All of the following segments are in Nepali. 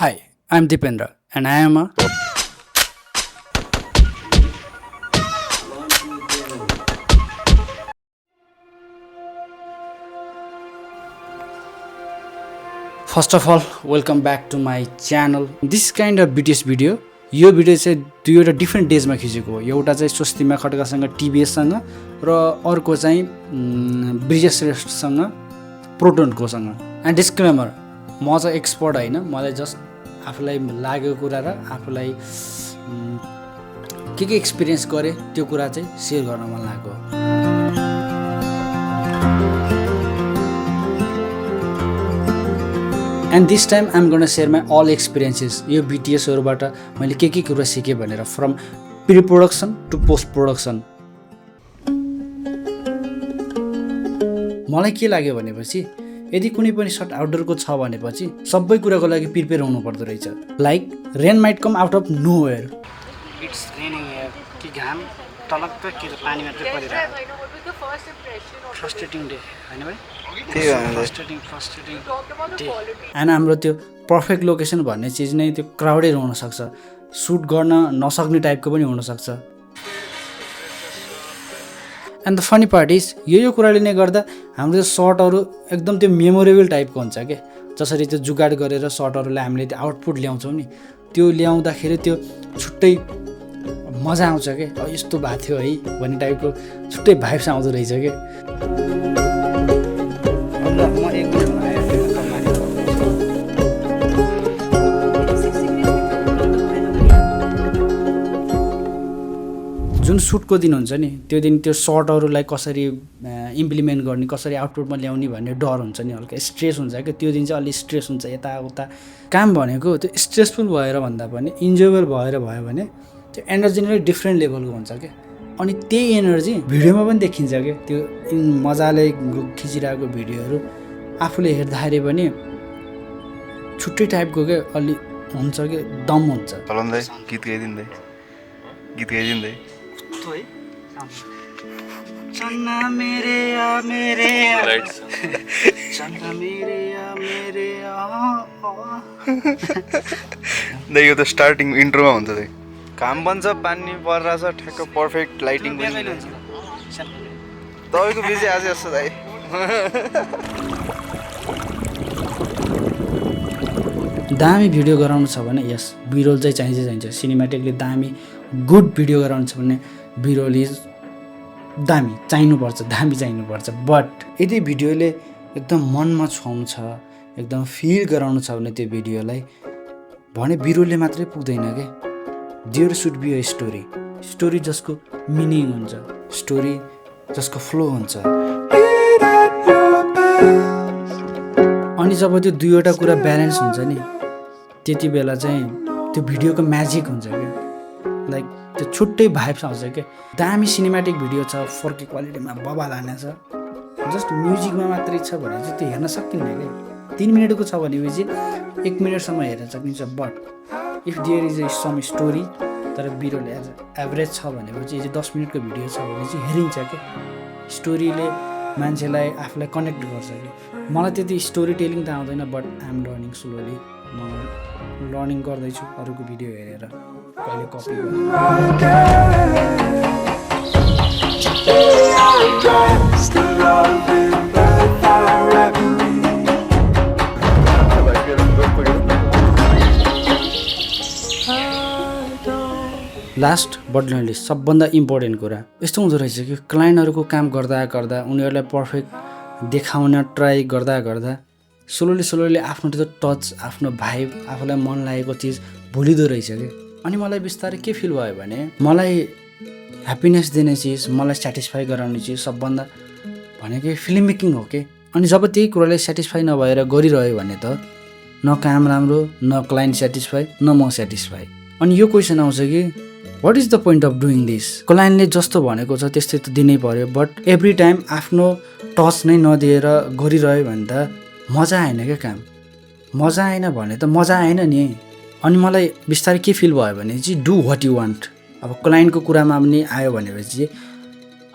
Hi, I'm Dipendra and I am a First of all, welcome back to my channel. This kind of BTS video. यो भिडियो चाहिँ दुईवटा डिफ्रेन्ट डेजमा खिचेको हो। एउटा चाहिँ स्वस्तिमा खड्कासँग टिभीएससँग र अर्को चाहिँ ब्रिजेश श्रेष्ठसँग प्रोटोनकोसँग। एन्ड डिस्क्लेमर, म चाहिँ एक्सपर्ट होइन, मलाई जस्ट आफूलाई लागेको कुरा र आफूलाई के एक्सपिरियन्स गरेँ त्यो कुरा चाहिँ सेयर गर्न मन लागेको। And this time I'm gonna share my all experiences. यो बिटिएसहरूबाट मैले के कुरा सिकेँ भनेर from pre production to post production. मलाई के लाग्यो भनेपछि यदि कुनै पनि सर्ट आउटडोरको छ भनेपछि सबै कुराको लागि प्रिपेयर हुनु पर्दो रहेछ। Like rain might come out of nowhere. It's raining here कि घाम टलक्क कि पानी मात्रै परिरहेको। फ्रस्ट्रेटिङ डे हैन भाइ? Frustrating day. एन्ड हाम्रो त्यो पर्फेक्ट लोकेसन भन्ने चिज नै त्यो क्राउडेड हुनसक्छ, सुट गर्न नसक्ने टाइपको पनि हुनसक्छ। And the funny part is यो कुराले नै गर्दा हाम्रो त्यो सर्टहरू एकदम त्यो मेमोरेबल टाइपको हुन्छ क्या। जसरी त्यो जुगाड गरेर सर्टहरूलाई हामीले त्यो आउटपुट ल्याउँछौँ नि, त्यो ल्याउँदाखेरि त्यो छुट्टै मजा आउँछ क्या। यस्तो भएको थियो है भन्ने टाइपको छुट्टै भाइब्स आउँदो रहेछ क्या। जुन सुटको दिन हुन्छ नि त्यो दिन त्यो सर्टहरूलाई कसरी इम्प्लिमेन्ट गर्ने, कसरी आउटपुटमा ल्याउने भन्ने डर हुन्छ नि, हल्का स्ट्रेस हुन्छ क्या। त्यो दिन चाहिँ अलिक स्ट्रेस हुन्छ, यताउता काम भनेको त्यो स्ट्रेसफुल भएर भन्दा पनि इन्जोयबल भएर भयो भने त्यो एनर्जी नै डिफ्रेन्ट लेभलको हुन्छ क्या। अनि त्यही एनर्जी भिडियोमा पनि देखिन्छ क्या। त्यो मजाले खिचिरहेको भिडियोहरू आफूले हेर्दाखेरि पनि छुट्टै टाइपको क्या अलि हुन्छ कि दम हुन्छ। गीत गाइदिँदै चन्ना मेरे आ मेरे चन्ना मेरे आ मेरे यो त स्टार्टिङ इन्ट्रोमा हुन्छ। त्यही घाम बन्छ, पानी परिरहेछ, ठ्याक्क पर्फेक्ट लाइटिङ पनि तपाईँको बिजी आज जस्तो दाइ। दामी भिडियो गराउनु छ भने यस बिरोल चाहिँ चाहिन्छ। सिनेमेटिकली दामी गुड भिडियो गराउनु छ भने बिरोल इज दामी चाहिनुपर्छ। बट यदि भिडियोले एकदम मनमा छुवाउनु छ, एकदम फिल गराउनु छ भने त्यो भिडियोलाई भने बिरोलले मात्रै पुग्दैन क्या। There should be a story जसको मिनिङ हुन्छ, स्टोरी जसको फ्लो हुन्छ। अनि जब त्यो दुईवटा कुरा ब्यालेन्स हुन्छ नि त्यति बेला चाहिँ त्यो भिडियोको म्याजिक हुन्छ क्या। लाइक त्यो छुट्टै भाइब्स आउँछ क्या। दामी सिनेमेटिक भिडियो छ, 4K क्वालिटीमा बबाल हानेछ, जस्ट म्युजिकमा मात्रै छ भने चाहिँ त्यो हेर्न सकिन्न क्या। 3 मिनटको छ भनेपछि 1 मिनटसम्म हेर्न सकिन्छ। But if there is a some story, तर बिरोल एभरेज छ भनेपछि यो 10 मिनटको भिडियो छ भने चाहिँ हेरिन्छ क्या। स्टोरीले मान्छेलाई आफूलाई कनेक्ट गर्छ कि। मलाई त्यति स्टोरी टेलिङ त आउँदैन, बट आइएम लर्निङ स्लोली। म लर्निङ गर्दैछु अरूको भिडियो हेरेर, कहिले कपी गरेर। लास्ट बट नट लिस्ट सबभन्दा इम्पोर्टेन्ट कुरा यस्तो हुँदो रहेछ कि क्लाइन्टहरूको काम गर्दा उनीहरूलाई पर्फेक्ट देखाउन ट्राई गर्दा स्लोली आफ्नो त्यो टच, आफ्नो भाइब, आफूलाई मन लागेको चिज भुलिँदो रहेछ कि। अनि मलाई बिस्तारै के फिल भयो भने मलाई ह्याप्पिनेस दिने चिज, मलाई सेटिस्फाई गराउने चिज सबभन्दा भनेको फिल्म मेकिङ हो कि। अनि जब त्यही कुरालाई सेटिस्फाई नभएर गरिरह्यो भने त न काम राम्रो, न क्लाइन्ट सेटिस्फाई, न म सेटिस्फाई। अनि यो क्वेसन आउँछ कि what is the point of doing this? क्लाइन्टले जस्तो भनेको छ त्यस्तै त दिनै पर्यो, बट एभ्री टाइम आफ्नो टच नै नदिएर गरिरह्यो भने त मजा आएन क्या काम। मजा आएन भने त मजा आएन नि। अनि मलाई बिस्तारै के फिल भयो भने चाहिँ डु वाट यु वान्ट। अब क्लाइन्टको कुरामा पनि आयो भनेपछि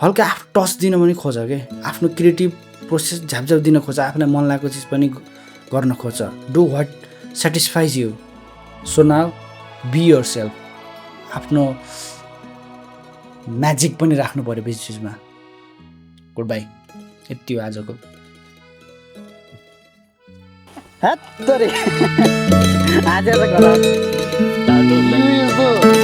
हल्का आफ्नो टच दिन पनि खोज क्या। आफ्नो क्रिएटिभ प्रोसेस झ्यापझ्याप दिन खोज, आफूलाई मन लागेको चिज पनि गर्न खोज। Do what satisfies you. So now be yourself, आफ्नो म्याजिक पनि राख्नु पऱ्यो बिच बिचमा। गुड बाई, यति हो आजको। आज त